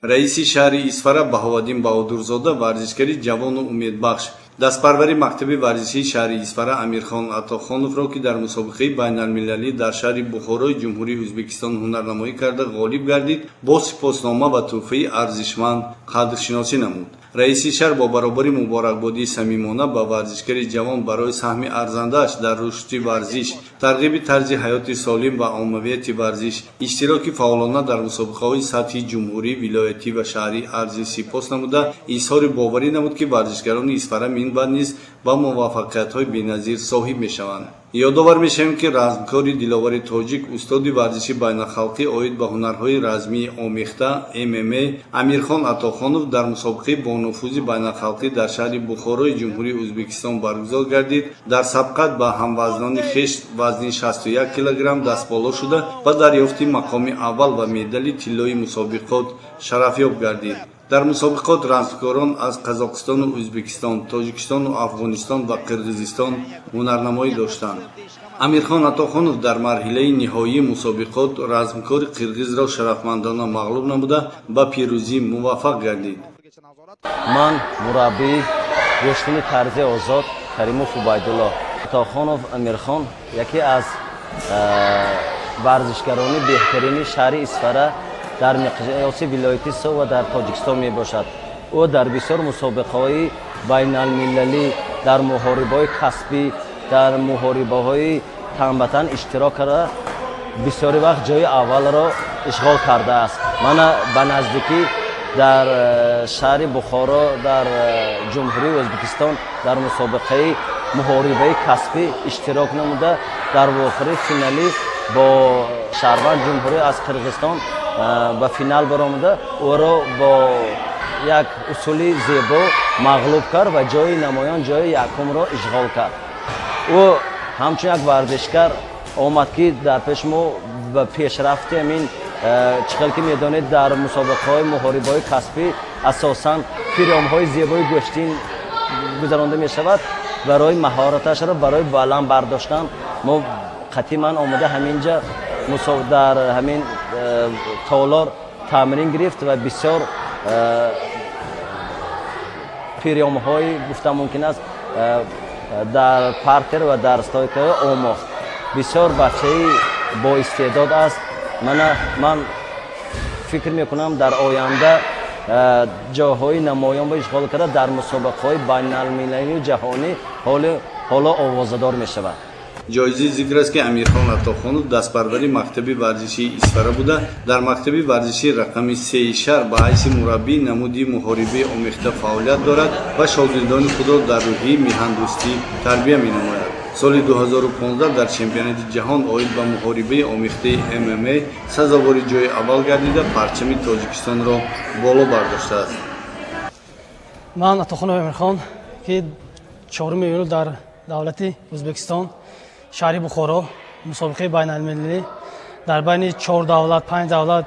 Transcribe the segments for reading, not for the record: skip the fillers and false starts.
Раиси шаҳри Исфара Баҳоваддин Баҳодурзода варзишгари ҷавону умедбахш, дастпарвари мактаби варзишии шаҳри Исфара Амирхон Атохоновро, ки дар мусобиқаи байналмилалӣ дар шаҳри Бухорои Ҷумҳурии Ӯзбекистон ҳунарнамоӣ карда ғолиб гардид, бо сипоснома ва тӯҳфаи арзишманд қадршиносӣ намуд. Раиси шаҳр бо баробари муборакбодии самимона ба варзишгари ҷавон барои саҳми арзандааш дар рушди варзиш, тарғиби тарзи ҳаёти солим ва оммавияти варзиш, иштироки фаъолона дар мусобиқаҳои сатҳи ҷумҳурӣ, вилоятӣ ва шаҳрӣ арзи сипос намуда, изҳори боварӣ намуд, ки варзишгарони Исфара минбаъд низ ба муваффақиятҳои беназир соҳиб мешаванд. Ёдовар мешавем, ки размкори диловари тоҷик, устоди варзиши байналхалқӣ оид ба ҳунарҳои размии омехта ММА Амирхон Атохонов дар мусобиқаи бонуфузи байналхалқӣ дар шаҳри Бухорои Ҷумҳурии Ӯзбекистон баргузор гардид, дар сабқат ба ҳамвазнони хеш вазни 61 килограмм дастболо шуда, ба дарёфти мақоми аввал ва медали тиллои мусобиқот шарафёб гардид. Дар мусобиқот размкорон аз Қазоқистону Ӯзбекистон, Тоҷикистону Афғонистон ва Қирғизистон ҳунарнамоӣ доштанд. Амирхон Атохонов дар марҳилаи ниҳоии мусобиқот размкори қирғизро шарафмандона мағлуб намуда, ба пирӯзӣ муваффақ гардид. Ман мураббии гӯштини тарзи озод Каримов Убайдулло. Атохонов Амирхон яке аз варзишгарони беҳтарини шаҳри Исфара дар миқёси вилояти Суғд ва дар Тоҷикистон мебошад. Ӯ дар бисёр мусобиқаҳои байналмилалӣ, дар муҳорибаҳои касбӣ, дар муҳорибаҳои танбатан иштирок карда, бисёри вақт ҷои аввалро ишғол кардааст. Мана, ба наздикӣ дар шаҳри Бухоро, дар Ҷумҳурии Ӯзбекистон, дар мусобиқаи муҳорибаи касбӣ иштирок намуда, дар вохӯрии финалӣ бо шаҳрванд ҷумҳурӣ аз Қирғизистон ба финал баромада, ӯро бо як усули зебо мағлуб кард ва ҷои намоён, ҷои якумро ишғол кард. Ӯ ҳамчун як варзишгар омад, ки дар пеш мо ба пешрафти ҳамин, чӣ хел ки медонед, дар мусобиқаҳои муҳорибаҳои касбӣ асосан приёмҳои зебои гӯштин гузаронда мешавад. Барои маҳораташро барои баланд бардоштан мо қатъиман омада, ҳаминҷа дар ҳамин толор тамрин гирифт ва бисёр приёмҳои, гуфта мумкин аст, дар партер ва дар стойкаҳо омӯхт. Бисёр бачаи боистеъдод аст. Мана, ман фикр мекунам, дар оянда ҷойҳои намоёнро ишғол карда, дар мусобиқаҳои байналмилалию ҷаҳонӣ ҳоло овозадор мешавад. Ҷои зикр аст, ки Амирхон Атохонов дастпарвари мактаби варзишии Исфара буда, дар мактаби варзишии рақами сеи шаҳр ба ҳайси мураббии намуди муҳорибаи омехта фаъолият дорад ва шогирдони худро дар рӯҳияи миҳандӯстӣ тарбия менамояд. Соли 2015 дар чемпионати ҷаҳон оид ба муҳорибаи омехтаи ММА сазовори ҷои аввал гардида, парчами Тоҷикистонро боло бардоштааст. Ман Атохонов Амирхон, ки 4 июл дар давлати Ӯзбекистон, шаҳри Бухоро, мусобиқаи байналмилалӣ дар байни чор давлат, панҷ давлат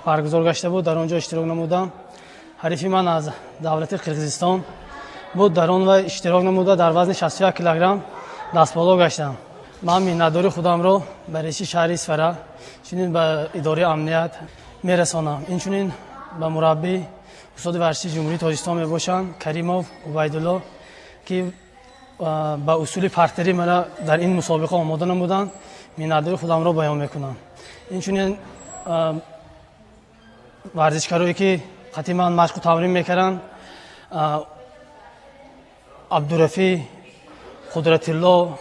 баргузор гашта буд, дар он ҷо иштирок намудам. Ҳарифи ман аз давлати Қирғизистон буд. Дар он вай иштирок намуда, дар вазни 61 килограмм дастболо гаштам. Ман миннатдори худамро ба раиси шаҳри Исфара, чунин ба идораи амният мерасонам, инчунин ба мураббӣ, устоди варзиши Ҷумҳурии Тоҷикистон мебошанд, Каримов Убайдулло, ки ба усули партерӣ мана дар ин мусобиқа омода намуданд, миннатдори худамро баён мекунам. Инчунин варзишкарое, ки қатъи ман машқу тамрин мекарданд, Абдурафӣ, Қудратилло,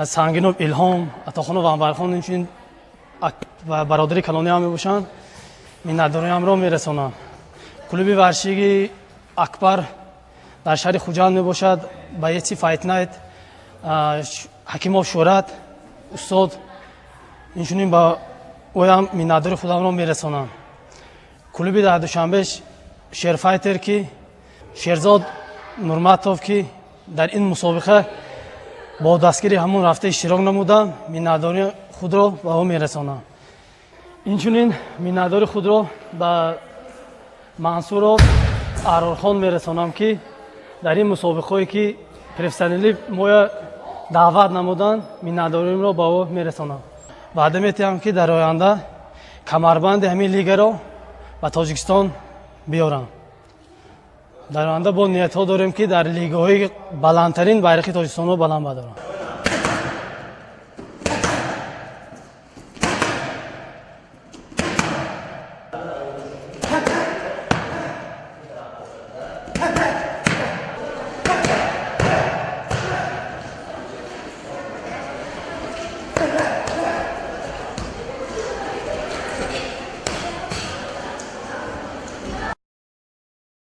Сангинов Илҳом, Атохонов Анвархон, инчунин бародари калониам мебошанд, миннатдориамро мерасонам. Клуби варзишии Акбар дар шаҳри Хуҷанд мебошад, боеци Fight Night Ҳакимов Шӯҳрат устод, инчунин ба ӯям миннатдори худамро мерасонам. Клуби дар Душанбе Шерфайтер, ки Шерзод Нурматов, ки дар ин мусобиқа бо дастгири ҳамон рафта иштирок намудам, миннатдори худро ба ӯ мерасонам. Инчунин миннатдори худро ба Мансуров Аҳрорхон мерасонам, ки дар ин мусобиқаҳое, ки профессионалӣ моя даъват намуданд, миннатдоримро ба ӯ мерасонам. Ваъда метиҳам, ки дар оянда камарбанди ҳамин лигаро ба Тоҷикистон биёрам. Дар оянда бо ниятҳо дорем, ки дар лигаҳои баландтарин байрақи Тоҷикистонро баланд бардорам.